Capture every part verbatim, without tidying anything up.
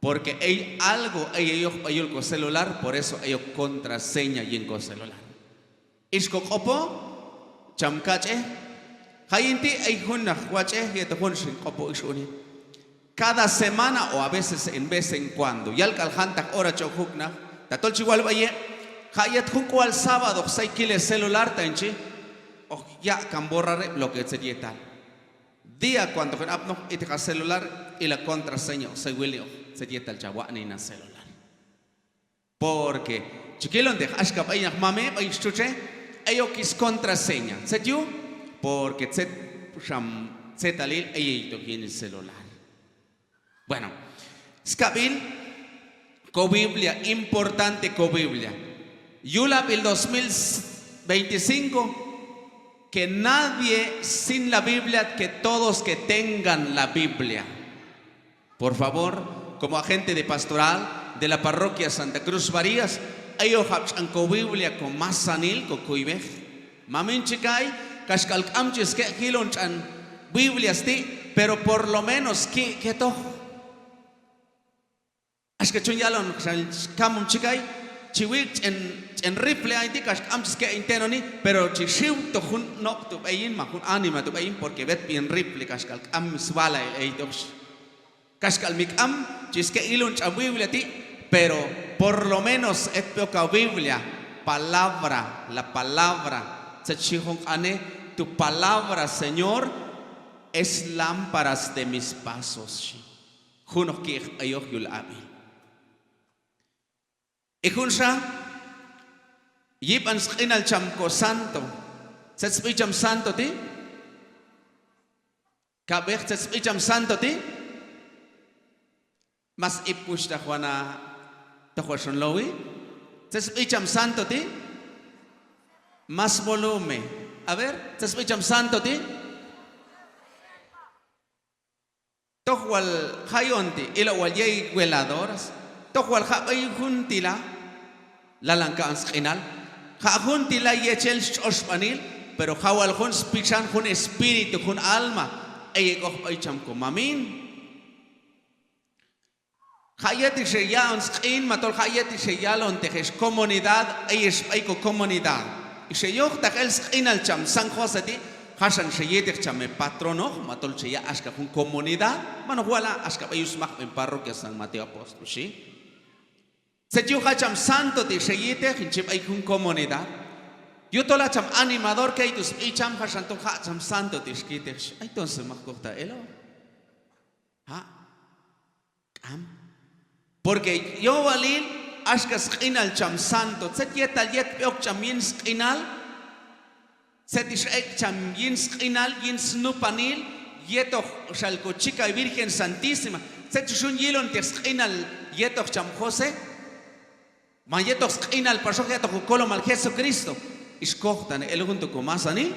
Porque ey algo ey eyoj b'ay yul ko celular, por eso ey ok contraseña yin ko celular. Ix ko q'opo, cham kach'ej. Ha' yin ti' ey jun naq watx'ej yetoq jun xin q'opo ix unin. Cada semana o a veces en vez en cuando, yal k'al jantaq hora chi ok juknaq, tatol chi wal b'ay heb', ha' yet jun k'ual sábado hoq say kil he celular ta hin chi, hoq yaq' kan borrar heb' lo que tzet yetal. Día cuando hoqin apnoq, iteq ha celular, il ha contraseña, hoq say wilnioq tzet yetal cha watx'nen yin ha celular. Porque chi kilonteq axka b'ay naq mamej, b'ay ix txutxej, ey ok scontraseña. Tzet yuj? Porque tzet xam tzetalil ey eytoq yin scelular. Bueno, skab'il, ko Biblia, importante ko Biblia. Yulab'il dos mil veinticinco, que nadie sin la Biblia, que todos que tengan la Biblia. Por favor, como agente de pastoral de la parroquia Santa Cruz Barillas, eyojab' tx'an ko Biblia ko masanil ko kuyb'ej. Mamin chi kay, kaxk'al k'am chi ske' jilon tx'an Biblias ti', pero por lo menos ki' ketoq. Axka chun yalon xal kamom chi kay, chi wi' ch'en, ch'en rifle ayin ti' kax k'am chi ske' hin tenoni, pero chi xiwtoq jun no' tu' b'ey yin, ma jun anima tu' b'ey yin, porque wetb'i hin rifle kaxk'al k'am swala'il eytoq. Kaxk'al mi k'am chi ske' ilon tx'an Biblia ti', pero por lo menos etb'i ok ha Biblia, palabra, la palabra, tzet xhi jun q'anej, tu palabra, Señor, es lámparas de mis pasos, xhi. Junoq ki'ej b'eyoj yul ab'il. Y junxa, yib'an sq'inal cham ko santo. Tzet sb'i cham santo ti'? Kab'ej, tzet sb'i cham santo ti'? Mas ip wuxhtaq, wanab', tojwal xon lowi. Tzet sb'i cham santo ti'? Más volumen. A ver, tzet sb'i cham santo ti'? Toj wal hayon ti', ila' wal yey veladoras, toj wal ha' b'ey jun ti' la, lalan kan sq'inal. Ha' jun ti' la yechel stx'oxb'anil, pero ha' wal jun spixan, jun espíritu, jun alma, ey ek'oq b'ey cham ko mamin. Ha' yet ix heyaq'on sq'in, ma tol ha' yet ix heyalonteq hex comunidad, ey hex b'ey ko comunidad. Ix heyojtaq el sq'inal cham San José ti', haxan ix heyiteq cham hepatronoq, ma tol ix heyaq' axka jun comunidad, man hoq wala', axka b'ey yul smaqb'en parroquia San Mateo Apóstol, xhi. Tzet yuj ha' cham santo ti' ix heyiteq, hin chi b'ey jun comunidad. Yujtol ha' cham animador, key tu' sb'i cham, haxan ton ha' cham santo ti' ix kiteq, xhi. Ay, entonces mak kojtaq eloq. Ha'. K'am. Porque yowalil axka sq'inal cham santo, tzet yetal yetb'i ok cham yin sq'inal, tzet ix ek' cham yin sq'inal, yin snupajil, yetoq xal ko chikay Virgen Santísima, tzet ix yun yilonteq sq'inal yetoq cham José. Man yetoq sq'inal paxoq, yetoq ko kolomal Jesucristo. Ix kojtaqnej el jun tu' ko masanil,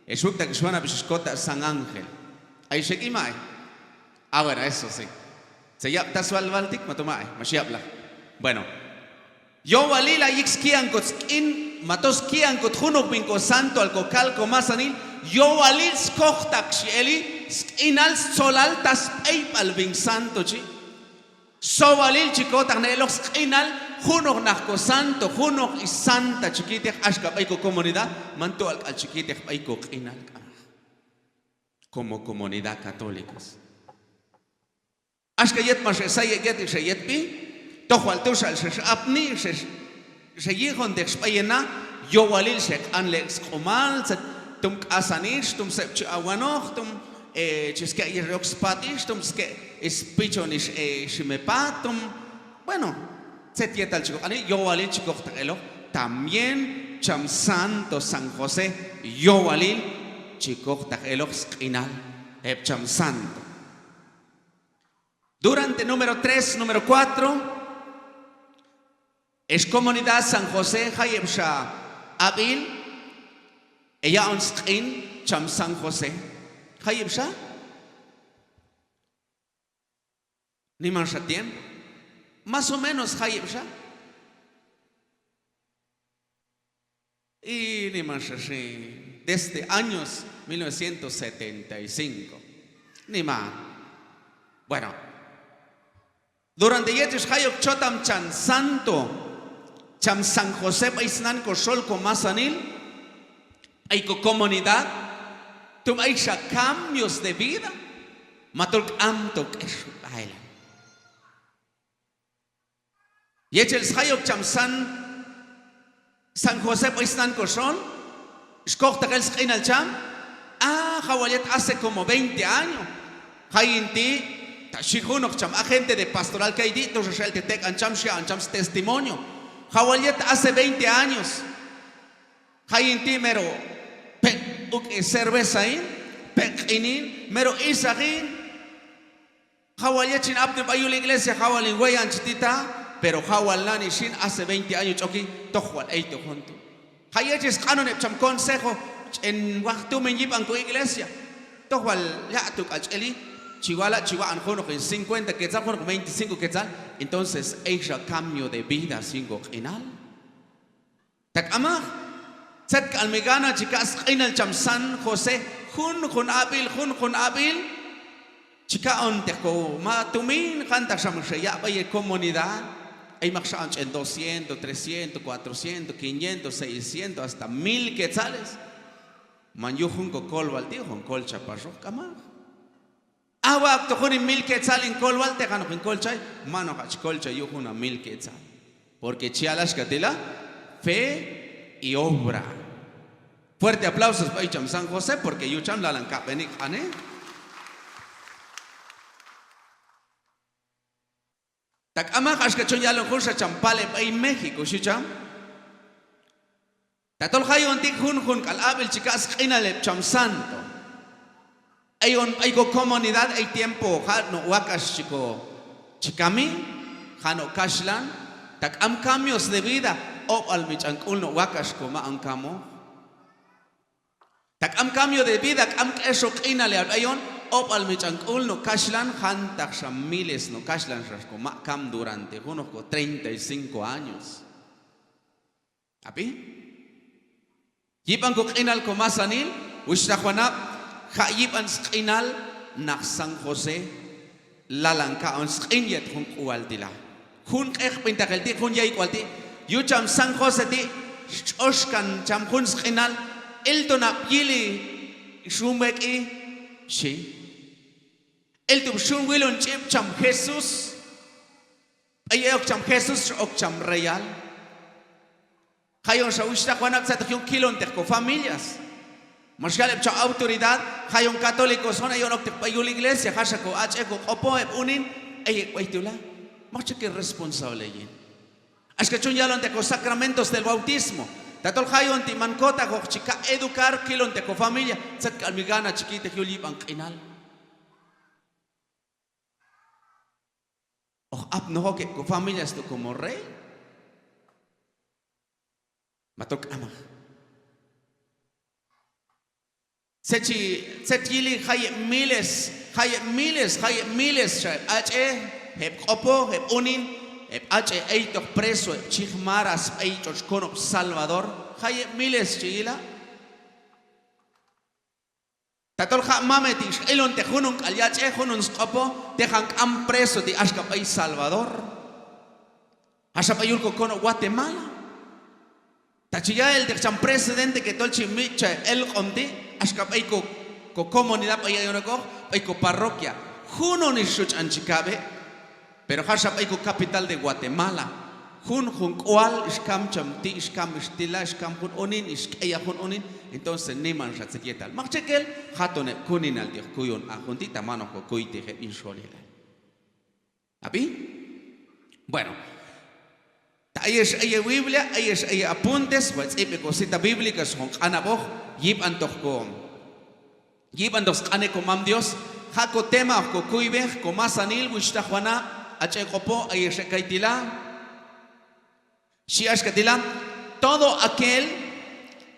hex wuk'taq ix wanab' ix, ix kojtaq San Ángel. Ay ix ek' i ma'i. Ah, bueno, eso sí. Tzet yab' taswal wal tik, ma tu' ma'i, max yab'laq. Bueno. Yowalil a yik' ski'an kot sk'in, ma tol ski'an kot junoq win ko santoal, ko kal, ko masanil, yowalil skojtaq xhi eli, sq'inal, stxolal, ta sb'eyb'al win santo chi. Sowalil chi kojtaqnej eloq sq'inal, junoq naq ko santo, junoq ix santa chi kiteq axka b'ey ko comunidad, man tok'al k'al chi kiteq b'ey ko q'inal k'amaq. Como comunidad católicos. Axka yet max hesay ek' yet ix heyetb'i, toj wal tu' xal ix hex apni, ix hex ix heyijonteq ix b'ey hena, yowalil ix heq'anlej ek' sq'umal, tzet, tom k'asan ix, tom seb' chi awanoq, tom, eh, chi ske' yet yok spat ix, tom ske' spichon ix, eh, ixim hepat, tom, bueno, tzet yetal chi koq'ani, yowalil chi kojtaq eloq, también cham santo San José, yowalil chi kojtaq eloq sq'inal heb' cham santo. Durante número tres, número cuatro, ex comunidad San José, jayeb'xa ab'il heyaq'on sq'in cham San José. Jayeb'xa? Nimanxa tiempo. Más o menos jayeb'xa. Y nimanxa xin, desde años mil novecientos setenta y cinco. Niman. Bueno. Durante yet ix jay ok chotam cham santo, cham San José b'ay snan ko xol ko masanil, b'ay ko comunidad, tom ayxa cambios de vida, ma tol k'amto k'exb'ail. Yet ix jay ok cham San, San José b'ay snan ko xol, ix kojtaq el sq'inal cham, a, ha' wal yet hace como veinte años. Hayin ti', ta xhi junoq cham agente de pastoral kayti', toxa x'elteq tek'an cham, xyaq'on cham stestimonio. Ha' wal yet hace veinte años. Hayin ti' mero pek' uk'e cerveza hin, pek' q'in hin, mero isaj hin. Ha' wal yet chin apni b'ay yul iglesia, ha' wal hin weyan chi tita, pero ha' wal nani xin hace veinte años ch'oki, toj wal eytoq jun tu'. Ha' yet ix sq'anon heb' cham consejo, ch'en waj tumin yib'an ko iglesia. Toj wal yaq'tu k'al ch'eli, chi wala' chi waq'on junoq hin cincuenta quetzal, junoq veinticinco quetzal. Entonces, eyxa cambio de vida yin ko q'inal. Ta k'amaq, tzet k'al mi gana chi kaq' sq'inal cham San José, junjun ab'il, junjun ab'il, chi kaq'onteq ko ma tumin, jantaq xa mak xe yaq' b'ay he comunidad, ey mak xaq'on ch'en doscientos, trescientos, cuatrocientos, quinientos, seiscientos, hasta mil quetzales. Man yuj jun ko kolwal ti' hoqon kolcha paxoq, k'amaq. A, waq'toq jun hin mil quetzal hin kolwal, teqan hoq hin kolchay, man hoq hach kolchay yuj jun ha mil quetzal. Porque chi yal axka ti' la, fe y obra. Fuerte aplausos b'ay cham San José, porque yuj cham lalan kab'eni q'ane. Ta k'amaq, axka chon yalon junxa cham pale b'ay México, xhi cham. Tatol hayon ti' junjun k'al ab'il chi kaq' sq'inal heb' cham santo. Ayon b'ay ko comunidad, ey tiempo ha' no' wakax chi ko, chi kami, ha' no' kaxhlan, ta k'am cambios de vida, oq'b'al mi ch'an k'ul no' wakax ko maq'on kamoq. Ta k'am cambio de vida, k'am k'exoq q'inalil b'ay hayon, oq'b'al mi ch'an k'ul no' kaxhlan, jantaq xa miles no' kaxhlan xax ko maq' kam durante junoq ko treinta y cinco años. Ab'i? Yib'an ko q'inal ko masanil, wuxhtaq wanab', ha' yib'an sq'inal naq San José. Lalan kaq'on sq'in yet jun k'ual ti' la. Jun q'eqb'intaqil ti', jun yay k'ual ti', yuj cham San José ti', xtx'ox kan cham jun sq'inal, elton ab' yili xun wek'i, xhi. Elton xun wilon ch'ib' cham Jesús. B'ay ay ok cham Jesús, x'ok cham reyal. Hayon xa wuxhtaq wanab', tzet hoq yun kilonteq ko familias. Max yal heb' cham autoridad, hayon católicos hon, ayon okteq b'ay yul iglesia, haxa ko ach'e, ko q'opoj, heb' unin, ey ek' b'ay tu' la. Maktxel ke responsable yin. Axka chon yalonteq ko sacramentos del bautismo. Tatol hayon ti' man kotajoq chi kaq' educar, kilonteq ko familia, tzet k'al mi gana chi kiyteq yul yib'an q'inal. Hoq apnojoq heb' ko familias tu' como rey. Ma tol k'amaq. Tzet chi, tzet yili, jay heb' miles, jay heb' miles, jay heb' miles xa heb' ach'e, heb' q'opoj, heb' unin, heb' ach'e eytoq preso, heb' chij maras b'ay tx'otx' konob' Salvador, jay heb' miles chi yila'. Tatol ha' mamej ti' x'ilonteq junjun k'al yach'e, junjun sq'opoj, teqan k'am preso ti' axka b'ay Salvador. Haxa b'ay yul ko konob' Guatemala. Ta chi ya'ilteq cham presidente que tol chi mitx'chaj heb' elq'om ti', axka b'ay ko, ko comunidad b'ay ayon okoq, b'ay ko parroquia. Junjun ix xu tx'an chi kab'e'. Pero haxa b'ay ko capital de Guatemala, junjun k'ual ix kam cham ti', ix kam ix ti' la, ix kam jun unin, ix k'eyaj jun unin, entonces niman xa tzet yetal. Maktxel ke, haton heb' kuninal ti' hoq kuyon a jun ti', ta man hoq ko kuyteq heb' yin xolilal. Ab'i? Bueno. Ta ayex ey he Biblia, ayex ey he apuntes, wal tz'ib'b'ej ko cita bíblica, hoqon q'anjab'oq, yib'antoq ko, yib'antoq sq'ane ko Mam Dios, ha' ko tema hoq ko kuywej, ko masanil, wuxhtaq wanab', ach'e q'opoj, ayex ek' kay ti' la. Xhi axka ti' la: todo aquel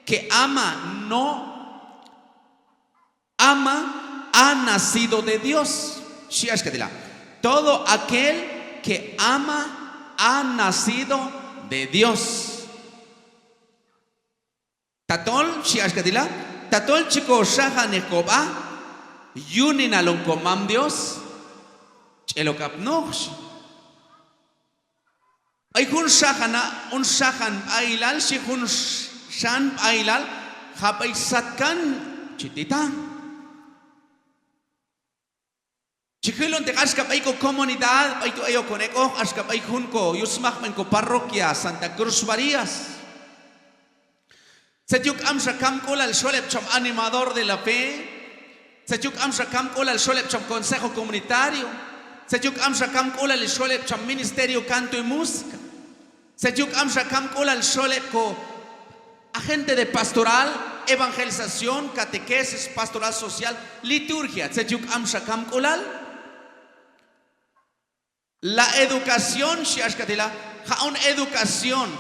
que ama no ama ha nacido de Dios. Xhi axka ti' la: todo aquel que ama ha nacido de Dios. Tatol, xhi axka ti' la, tatol chi ko xajanej ko b'a yuninal on ko Mam Dios, ch'el ok apnoq, xhi. xajan a, jun xajan b'ahilal, xhi jun xan b'ahilal, ha' b'ay satkan chi tita. Chi jilonteq axka b'ay ko comunidad, b'ay tu' ayok hon ek'oq, axka b'ay jun ko yusmajb'en ko parroquia Santa Cruz Barillas. Tzet yuj k'amxa kamk'ulal xol heb' cham animador de la fe. Tzet yuj k'amxa kamk'ulal xol heb' cham consejo comunitario. Tzet yuj k'amxa kamk'ulal xol heb' cham ministerio canto y música. Tzet yuj k'amxa kamk'ulal xol heb' ko agente de pastoral, evangelización, catequesis, pastoral social, liturgia. Tzet yuj k'amxa kamk'ulal. La educación, xhi axka ti' la, ha' jun educación.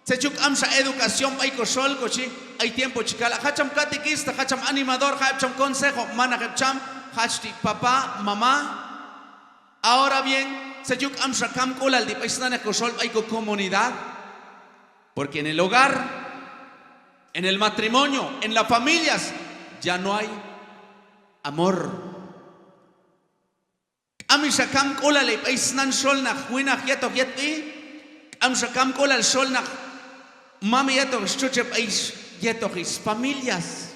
Tzet yuj k'amxa educación b'ay ko xol, ko chi, ay tiempo chi kala', ha' cham catequista, ha' cham animador, ha' heb' cham consejo, manaq heb' cham, hach ti' papá, mamá. Ahora bien, tzet yuj k'amxa kamk'ulal ti' b'ay snanej ko xol b'ay ko comunidad. Porque en el hogar, en el matrimonio, en las familias, ya no hay amor. K'amxa kamk'ulal heb' b'ay snan xol naq winaq yetoq yetb'i, k'amxa kamk'ulal xol naq mamej yetoq stxutxej b'ay yetoq sfamilias.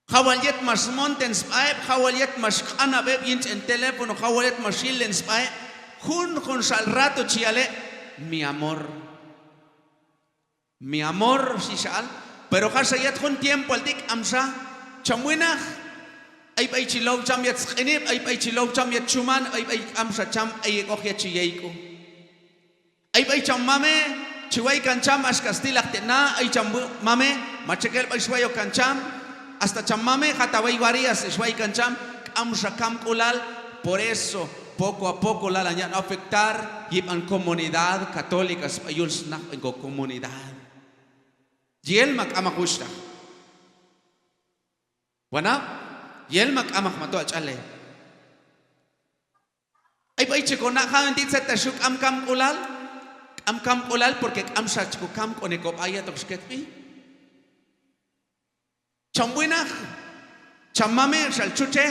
Ha' wal yet max smonten sb'a heb', ha' wal yet max q'anab' heb' yin ch'en teléfono, ha' wal yet max yillen sb'a heb', junjun xal rato chi yal heb': mi amor, mi amor, xhi xal. Pero haxa yet jun tiempoal ti' k'amxa, cham winaq, ay b'ay chi low cham yet sq'inib', ay b'ay chi low cham yet chuman, ay b'ay k'amxa cham, ay ek'oq yet chi yay k'u. Ay b'ay cham mamej chi waykan cham axka stilaq te' na, ay cham mamej ma txekel b'ay xwayokan cham, hasta cham mamej ha' ta b'ay Barillas xwaykan cham, k'amxa kamk'ulal. Por eso, poco a poco lalan yaq'on afectar yib'an comunidad católica sb'a yul snajb'en ko comunidad. Yel ma k'amaq, wuxhtaq. Wanab', yel ma k'amaq, mato ach'ale. Ay b'ay chi ko na' hayon ti' tzet tax yuj k'am kamk'ulal, k'am kamk'ulal porque k'amxa chi ko kamk'ulal ko b'a yetoq xketb'i. Cham winaq, cham mamej xal txutxej,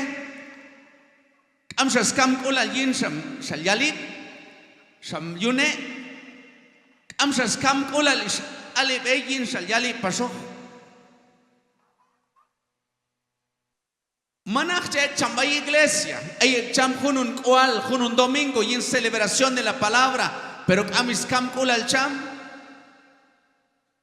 k'amxa skamk'ulal yin xam xal yalib', xam yune', k'amxa skamk'ulal ix alib'ej yin xal yalib' paxoq. Manaq chi ek' cham b'ay iglesia, ay ek' cham junjun k'ual, junjun domingo yin celebración de la palabra, pero k'am skamk'ulal cham.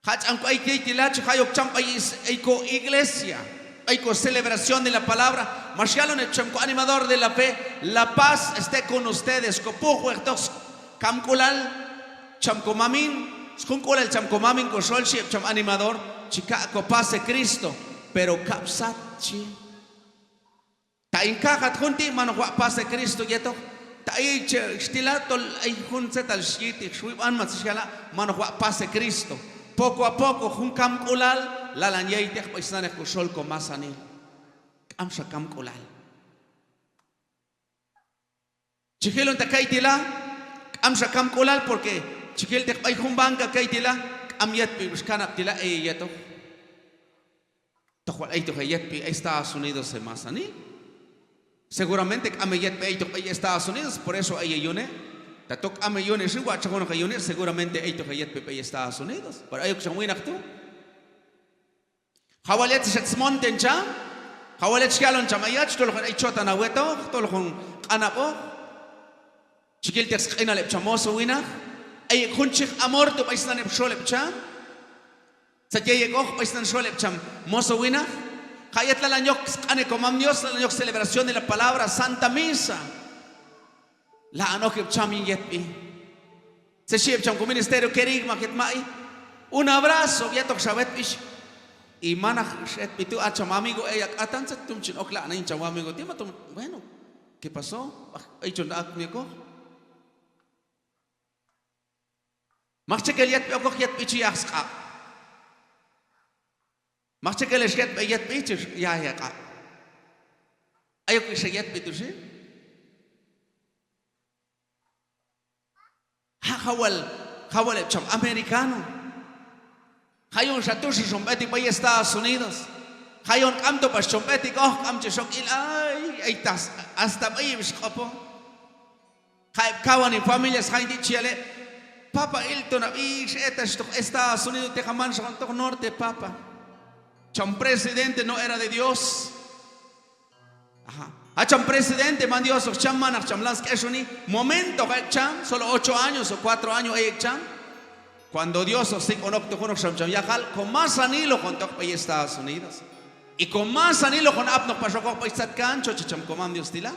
Ha' ch'an ko ay key ti' la, chi jay ok cham b'ay is-, ay ko iglesia, b'ay ko celebración de la palabra. Max yalon heb' cham ko animador de la fe: La paz esté con ustedes, ko puj wejtoq skamk'ulal cham ko mamin, sjunk'ulal cham ko mamin ko xol, xhi heb' cham animador. Chi kaq' ko paz de Cristo, pero kab' sat, xhi. Ta hin kajat jun ti' man hoq waq' paz de Cristo yetoq. Ta ay chi, xtila tol ay jun tzetal xyiti' xwib'an, ma tzet xyala', man hoq waq' paz de Cristo. Poco a poco jun kamk'ulal lalan yayteq b'ay snanej ko xol ko masanil. K'amxa kamk'ulal. Chi jilon ta kay ti' la, k'amxa kamk'ulal porque chi jilteq b'ay jun banca kay ti' la, k'am yetb'i b'ay skanab' ti' la, ey heyetoq. Toq wal aytoq heyetb'i Estados Unidos hemasanil. Seguramente k'am heyetb'i aytoq b'ay Estados Unidos, por eso ay heyune'. Tatol k'am heyune' xin, watx' chon junoq heyune', seguramente aytoq heyetb'i b'ay Estados Unidos. Pero ayok chon winaq tu'. Ha' wal yet xet smonten cham, ha' wal yet xyalon cham ayach, tol hoqon ay chotan hawetoq, tol hoqon q'anab'oq. Chi jilteq sq'inal heb' cham moso winaq. Ay ek' jun chi yiq amor tu' b'ay snan heb' xol heb' cham. Tzet yay ek'oq b'ay snan xol heb' cham moso winaq. Ha' yet lalan yok sq'ane komam Dios, lalan yok celebración de la palabra, Santa Misa. Lalan ok heb' cham yin yetb'i. Tzet xhi heb' cham ko ministerio kerigma yet ma'i: un abrazo, yetoq xa wetb'i, xhi. Y manaq x'etb'i tu', a cham amigo ey ha k'atan, tzet tum chin ok lanan yin cham amigo ti', mato, bueno, ¿qué pasó? B'ay chon aq'ni okoq. Mak txekel yetb'i okoq, yetb'i chi yaj sq'ab'. Mak txekel ex yetb'i, yetb'i chi yaj heq'ab'. Ayok ix heyetb'i tu' xin. Ha', ha' wal, ha' wal heb' cham americano. Hayon xa tu' xon b'etik b'ay Estados Unidos. Hayon k'amto pax chon b'etik oq, k'am chex ok il, ay, ay ta, hasta b'ay heb' ix q'opon. Kay heb' kawan hin familia sjayin ti' chi yal heb': Papa, iltonab' ix, etaxtoq Estados Unidos, teqan manxa hoqon toj norte, papa. Cham presidente no era de Dios. Aja. A cham presidente man Diosoq cham, manaq cham lan sk'exoni. Momento hoq ek' cham, solo ocho años o cuatro años ey ek' cham. Cuando Diosoq sik'on oktoq junoqxa cham yajal, ko masanil hoqon toj b'ey Estados Unidos. Y ko masanil hoqon apnoq pax ok b'ey satkan, chochej cham komam Dios ti' la.